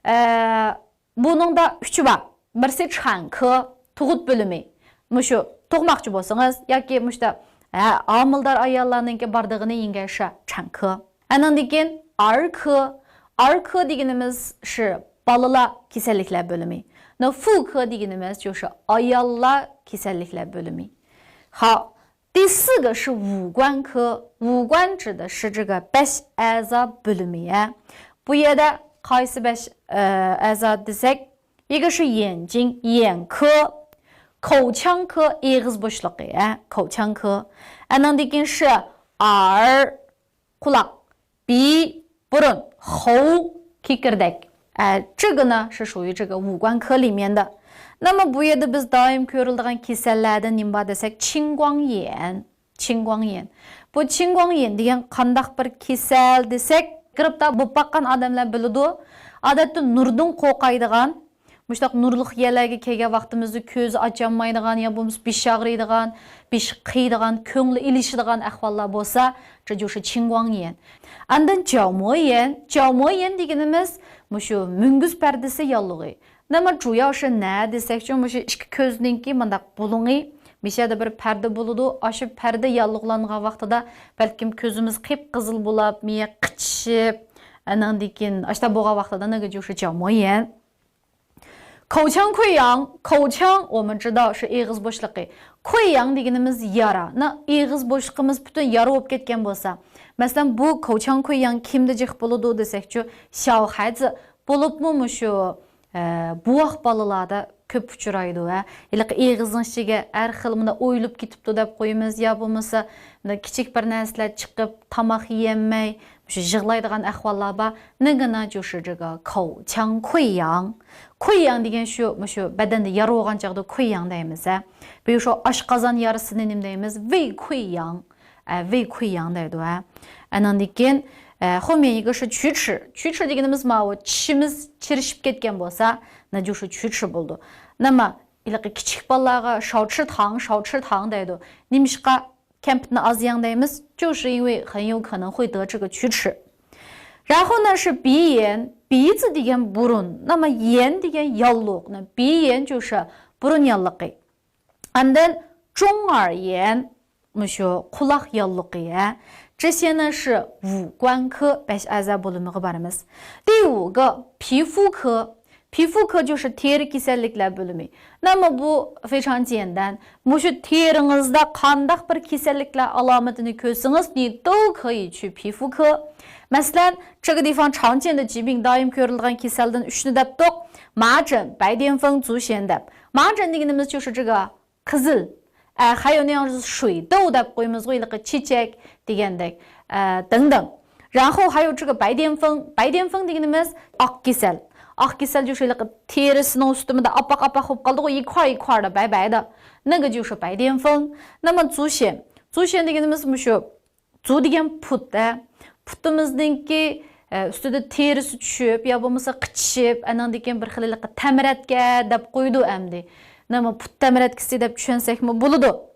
ئە، بۇنىڭدا ئۈچى بار. بىرسى 产科، تۇغۇت بۆلۈمى. مۇشۇ تۇغماقچى بولسىڭىز ياكى مۇشۇنداق، ھە، ھامىلىدار ئاياللارنىڭكى بارىدىغىنى 应该是产科. ئانىڭدىن كېيىن 儿科. 儿科 دېگىنىمىز شۇ بالىلار كېسەللىكلەر بۆلۈمى. 那妇科 دېگىنىمىز شۇ ئاياللار كېسەللىكلەر بۆلۈمى. 好，第四个是五官科. 五官指的是这个 بەش ئەزا بۆلۈمى. بۇ يەردە قايسى بەش، ئە، ئەزا دېسەك، 一个是眼睛، 眼科. 口腔科 ئېغىز بوشلۇقى، ھە، 口腔科. ئانىڭدىن كېيىن 是耳، قۇلاق، 鼻، بۇرۇن، 喉، كېكىردەك. 哎，这个呢是属于这个五官科里面的. 那么 بۇ يەردە بىز دائىم كۆرۈلىدىغان كېسەللەردىن نېمە بار دېسەك، 青光眼. 青光眼. بۇ 青光眼 دېگەن قانداق بىر كېسەل دېسەك، گىرىپتار بولۇپ باققان ئادەملەر بىلىدۇ. ئادەتتە نۇردىن قورقايدىغان، مۇشۇنداق نۇرلۇق يەرلەرگە كەلگەن ۋاقتىمىزدا كۆزى ئاچالمايدىغان يا بولمىسا بېشى ئاغرىيدىغان، بېشى قېيىدىغان، كۆڭلى ئېلىشىدىغان ئەھۋاللار بولسا، 这就是青光眼. ئاندىن 角膜炎. 角膜炎 دېگىنىمىز مۇشۇ مۈڭگۈز پەردىسى ياللۇغى. 那么主要是 نە دېسەكچۇ، مۇشۇ ئىككى كۆزنىڭكى مۇنداق بۇلۇڭى، مۇشۇ يەردە بىر پەردە بولىدۇ. ئاشۇ پەردە ياللۇغلانغان ۋاقتىدا بەلكىم كۆزىمىز قىپقىزىل بولاپ، مىيە قىچىشىپ، ئانىڭدىن كېيىن ئاشۇنداق بولغان ۋاقتىدا 那个就是角膜炎. 口腔溃疡. 口腔 我们知道是 ئېغىز بوشلۇقى. 溃疡 دېگىنىمىز يارا. 那 ئېغىز بوشلۇقىمىز پۈتۈن يارا بولۇپ كەتكەن بولسا، مەسىلەن، بۇ 口腔溃疡 كىمدە جىق بولىدۇ دېسەكچۇ، 小孩子 بولۇپمۇ مۇشۇ، ئە، بوۋاق بالىلاردا كۆپ ئۇچرايدۇ، ھە. ھېلىقى ئېغىزنىڭ ئىچىگە ھەر خىل مۇنداق ئويۇلۇپ كېتىپتۇ دەپ قويىمىز، يا بولمىسا مۇنداق كىچىك بىر نەرسىلەر چىقىپ، تاماق يېيەلمەي، مۇشۇ يىغلايدىغان ئەھۋاللار بار. 那个呢就是这个口腔溃疡. 溃疡 دېگەن شۇ، مۇشۇ بەدەندە يارا بولغان چاغدا 溃疡 دەيمىز، ھە. بۇ شۇ ئاشقازان يارىسىنى نېمە دەيمىز؟ 胃溃疡. ئە، 胃溃疡 دەيدۇ، ھە. ئانىڭدىن كېيىن، ئە، 后面一个是龋齿. 龋齿 دېگىنىمىز ماۋۇ چىشىمىز چىرىشىپ كەتكەن بولسا، 那就是龋齿 بولىدۇ. 那么 ھېلىقى كىچىك بالىلارغا 少吃糖،少吃糖 دەيدۇ. نېمىشقا؟ كەمپۈتنى ئاز يەڭ دەيمىز. 就是因为很有可能会得这个龋齿。然后呢是鼻炎，鼻子 دېگەن بۇرۇن، 那么炎 دېگەن ياللۇغ، 鼻炎就是 بۇرۇن ياللۇغى. ئاندىن 中耳炎، مۇشۇ قۇلاق ياللۇغى. 这些呢是五官科، بەش ئەزا بۆلۈمىگە بارىمىز. 第五个皮肤科، 皮肤科就是 تېرە كېسەللىكلەر بۆلۈمى. 那么 بۇ 非常简单. مۇشۇ تېرىڭىزدا قانداق بىر كېسەللىكلەر ئالامىتىنى كۆرسىڭىز، 你都可以去皮肤科. مەسىلەن، 这个地方常见的疾病 دائىم كۆرۈلىدىغان كېسەلدىن ئۈچنى دەپتۇق. 麻疹、白癜风、足癣 دەپ. 麻疹 دېگىنىمىز 就是这个 قىزىل. ئە، 还有那样是水痘 دەپ قويىمىزغۇ، ھېلىقى چېچەك دېگەندەك. ئە، 等等. 然后还有这个白癜风، 白癜风 دېگىنىمىز ئاق كېسەل. ئاق كېسەل 就是 ھېلىقى تېرىسىنىڭ ئۈستىدە ئاپئاق ئاپئاق بولۇپ قالىدىغۇ، 一块一块的白白的. 那个就是白癜风. 那么足癣، 足癣 دېگىنىمىز مۇشۇ 足 دېگەن پۇت، ھە. پۇتىمىزنىڭكى، ئە، ئۈستىدە تېرىسى چۈشۈپ يا بولمىسا قىچىشىپ، ئانىڭدىن كېيىن بىر خىل ھېلىقى تەمرەتكە دەپ قويىدۇ ئەمدى. 那么 پۇت تەمرەتكىسى دەپ چۈشەنسەكمۇ بولىدۇ.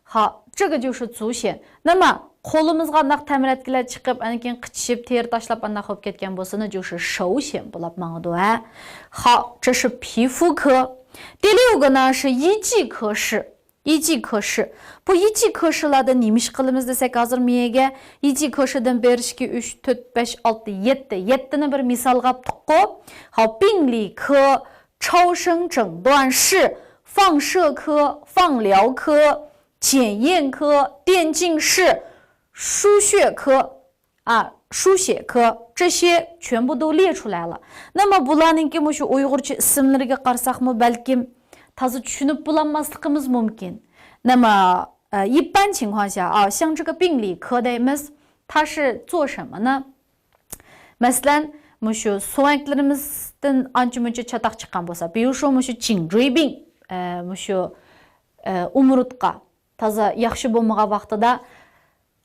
好，这个就是足癣. 那么 قولىمىزغا ئانداق تەمرەتكىلەر چىقىپ، ئاندىن كېيىن قىچىشىپ، تېرە تاشلاپ ئانداق بولۇپ كەتكەن بولسا، 那就是手癣 بولاپ ماڭىدۇ، ھە. 好，这是皮肤科。第六个呢是医技科室。 医技科室. بۇ 医技科室لاردىن نېمە ئىش قىلىمىز دېسەك، ھازىر مېيەگە 医技科室دىن بىر، ئىككى، ئۈچ، تۆت، بەش، ئالتە، يەتتە، يەتتىنى بىر مىسالغا ئاپتۇققۇ. 好، 病理科، 超声诊断室، 放射科、放疗科、检验科、电镜室、输血科。 啊，输血科，这些全部都列出来了。 那么 بۇلارنىڭكى مۇشۇ ئۇيغۇرچە ئىسىملىرىگە قارىساقمۇ بەلكىم تازا چۈشىنىپ بولالماسلىقىمىز مۇمكىن. 那么، ئە، 一般情况下啊，像这个病理科 دەيمىز، 它是做什么呢؟ مەسىلەن، مۇشۇ سۆڭەكلىرىمىزدىن ئانچە-مۇنچە چاتاق چىققان بولسا، 比如说 مۇشۇ 颈椎病، ئە، مۇشۇ، ئە، ئومۇرتقا تازا ياخشى بولمىغان ۋاقتىدا،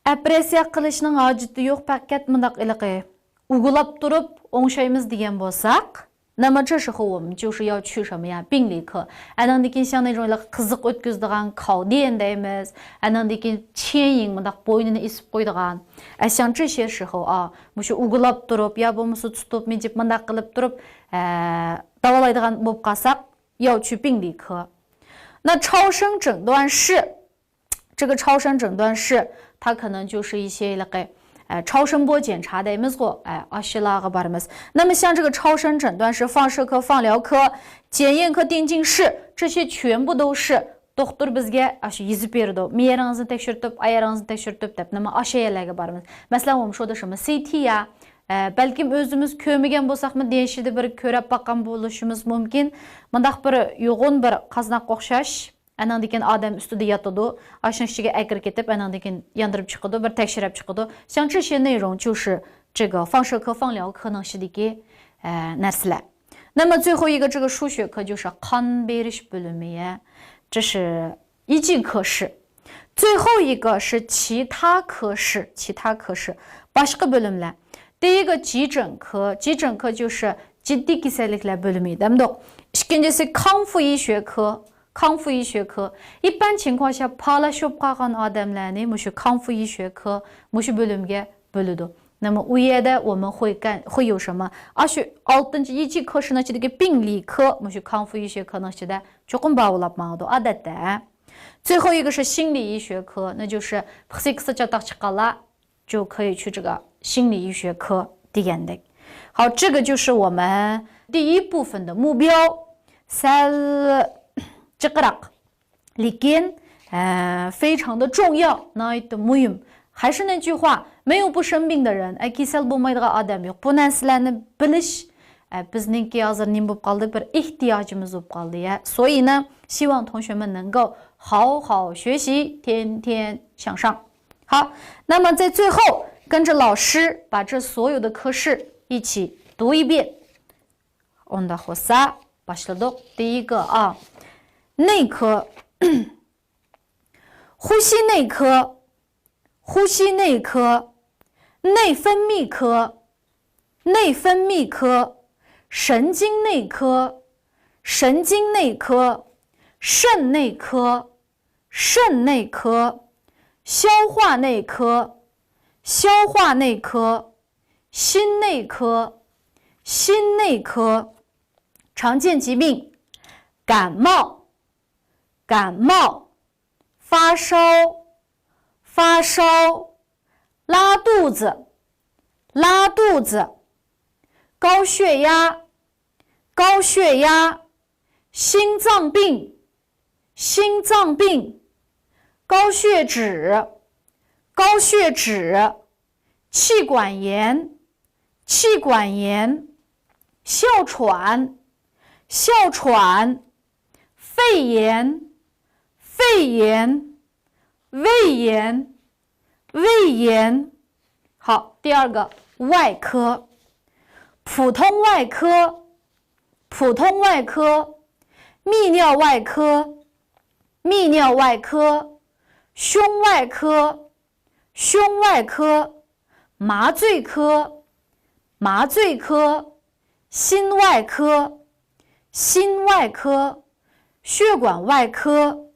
ئوپېراتسىيە قىلىشنىڭ ھاجىتى يوق، پەقەت مۇنداق ھېلىقى ئۇگىلاپ تۇرۇپ ئوڭشايمىز دېگەن بولساق، 那么这时候我们就是要去什么呀？病理科。 ئاندىن كېيىن 像那种 ھېلىقى قىزىق ئۆتكۈزىدىغان 烤电 دەيمىز. ئاندىن كېيىن 牵引 مۇنداق بوينىنى ئېسىپ قويىدىغان. 像这些时候啊، مۇشۇ ئۇگىلاپ تۇرۇپ يا بولمىسا تۇتۇپ، مىجىپ مۇنداق قىلىپ تۇرۇپ، ئە، داۋالايدىغان بولۇپ قالساق، 要去病理科。 那超声诊断室 这个超声诊断室， 它可能就是一些 ھېلىقى، ئە، 超声波检查 دەيمىزغۇ، ئە، ئاشۇلارغا بارىمىز. 那么像这个超声诊断室、放射科、放疗科、检验科、电镜室，这些全部都是 دوختۇر بىزگە ئاشۇ يېزىپ بېرىدۇ. مىيەرىڭىزنى تەكشۈرتۈپ، ئايارىڭىزنى تەكشۈرتۈپ دەپ، نېمە ئاشۇ يەرلەرگە بارىمىز. مەسىلەن، 我们说的什么 سىي تى يا، ئە، بەلكىم ئۆزىمىز كۆرمىگەن بولساقمۇ، دېيىشىدە بىر كۆرۈپ باققان بولۇشىمىز مۇمكىن. مۇنداق بىر يوغان بىر قازناققا ئوخشاش. ئانىڭدىن كېيىن ئادەم ئۈستىدە ياتىدۇ. ئاشۇنىڭ ئىچىگە ئەكىرىپ كېتىپ، ئانىڭدىن كېيىن ياندۇرۇپ چىقىدۇ، بىر تەكشۈرۈپ چىقىدۇ. 像这些内容就是这个放射科、放疗科 نىڭ ئىچىدىكى، ئە، نەرسىلەر. 那么最后一个这个输血科就是 قان بېرىش بۆلۈمى، 这是 医技科室。最后一个是其他科室，其他科室 باشقا بۆلۈملەر. 第一个急诊科، 急诊科就是 جىددىي كېسەللىكلەر بۆلۈمى دەمدۇق. ئىككىنچىسى 康复医学科، 康复医学科. 一般情况下 پالاش بولۇپ قالغان ئادەملەرنى مۇشۇ 康复医学科، مۇشۇ بۆلۈمگە بۆلىدۇ. 那么 ئۇ يەردە 我们会干، 会有什么؟ ئاشۇ ئالتىنچى 医技科室 نىڭ ئىچىدىكى 病理科 مۇشۇ 康复医学科 نىڭ ئىچىدە چوقۇم بار بولاپ ماڭىدۇ، ئادەتتە. 最后一个是心理医学科， 那就是 پسىخىكىسى چاتاق چىققانلار 就可以去这个心理医学科 دېگەندەك. 好，这个就是我们第一部分的目标。 سەل جىقراق، لېكىن، ئە، 非常的重要، ناھايىتى مۇھىم. 还是那句话，没有不生病的人، ئە، كېسەل بولمايدىغان ئادەم يوق. بۇ نەرسىلەرنى بىلىش، ئە، بىزنىڭكى ھازىر نېمە بولۇپ قالدى؟ بىر ئېھتىياجىمىز بولۇپ قالدى، يە. 所以呢， 希望同学们能够好好学习，天天向上。 好，那么在最后，跟着老师把这所有的科室一起读一遍。 ئۇنداق بولسا، باشلىدۇق. 第一个啊，内科，呼吸内科，呼吸内科，内分泌科，内分泌科，神经内科，神经内科， 肾内科，肾内科，消化内科，消化内科，心内科，心内科。常见疾病，感冒，感冒，发烧，发烧，拉肚子，拉肚子，高血压，高血压，心脏病，心脏病，高血脂，高血脂，气管炎，气管炎，哮喘，哮喘，肺炎，肺炎，胃炎，胃炎。好，第二个，外科，普通外科，普通外科，泌尿外科，泌尿外科，胸外科，胸外科，麻醉科，麻醉科，心外科，心外科，血管外科，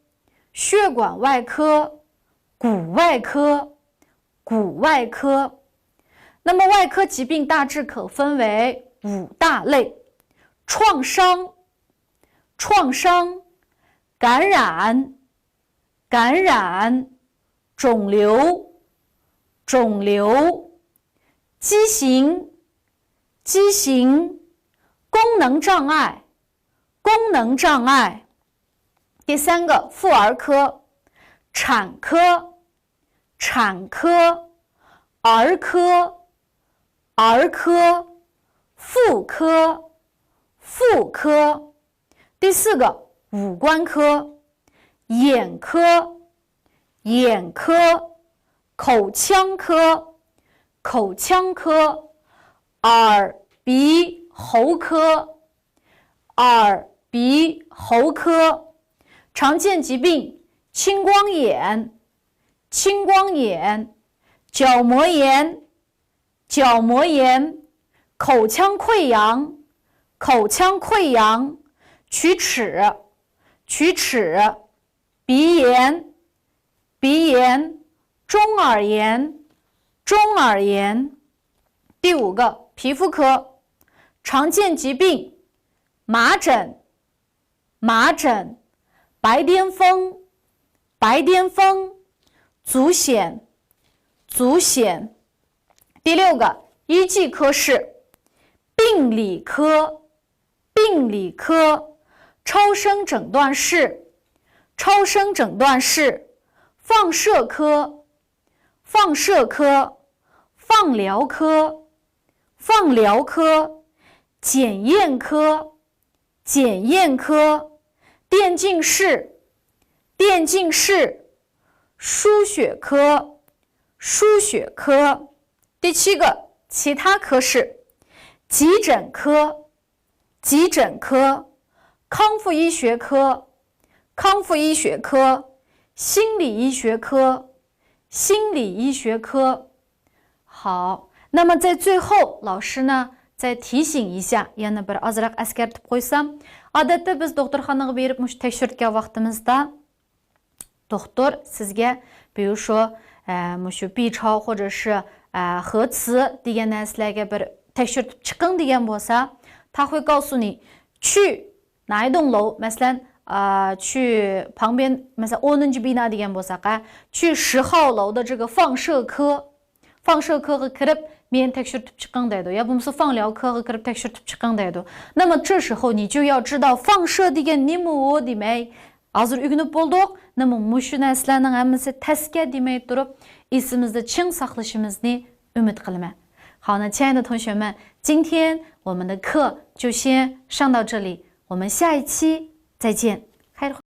血管外科，骨外科，骨外科。那么外科疾病大致可分为五大类：创伤、创伤、感染、感染、肿瘤、肿瘤、畸形、畸形、功能障碍、功能障碍。第三个，妇儿科、产科、产科、儿科、儿科、妇科、妇科。第四个，五官科，眼科、眼科、口腔科、口腔科、耳鼻喉科、耳鼻喉科。常见疾病，青光眼、青光眼、角膜炎、角膜炎、口腔溃疡、口腔溃疡、龋齿、龋齿、鼻炎、鼻炎、中耳炎、中耳炎。第五个，皮肤科，常见疾病，麻疹、麻疹、白癜风、白癜风、足癣、足癣。第六个，医技科是病理科、病理科、超声诊断室、超声诊断室、放射科、放射科、放疗科、放疗科、检验科、检验科、电镜室、电镜室、输血科、输血科。第七个，其他科室，急诊科、急诊科、康复医学科、康复医学科、心理医学科、心理医学科。好，那么在最后，老师呢再提醒一下，يەنە بىر ئازراق ئەسكەرتىپ قويسام، ئادەتتە بىز دوختۇرخانىغا بېرىپ مۇشۇ تەكشۈرتكەن ۋاقتىمىزدا، دوختۇر سىزگە بىيۇشۇ، ئە، مۇشۇ بىچاۋ خوجىشى، ئە، خېتسى دېگەن نەرسىلەرگە بىر تەكشۈرتۈپ چىقىڭ دېگەن بولسا، 他会告诉你去哪一栋楼، مەسىلەن، ئا، 去旁边، مەسىلەن، ئونىنچى بىنا دېگەن بولساق، ئە، 去十号楼的这个放射科، 放射科غا كىرىپ مېنى تەكشۈرتۈپ چىقىڭ دەيدۇ، يا بولمىسا 放疗科غا كىرىپ تەكشۈرتۈپ چىقىڭ دەيدۇ. 那么这时候你就要知道放射دېگەن نېمە دېمەي. ھازىر ئۆگىنىپ بولدۇق. 那么 مۇشۇ نەرسىلەرنىڭ ھەممىسى تەسكە دېمەي تۇرۇپ، ئېسىمىزدە چىڭ ساقلىشىمىزنى ئۈمىد قىلىمەن. 好，那亲爱的同学们，今天我们的课就先上到这里，我们下一期再见。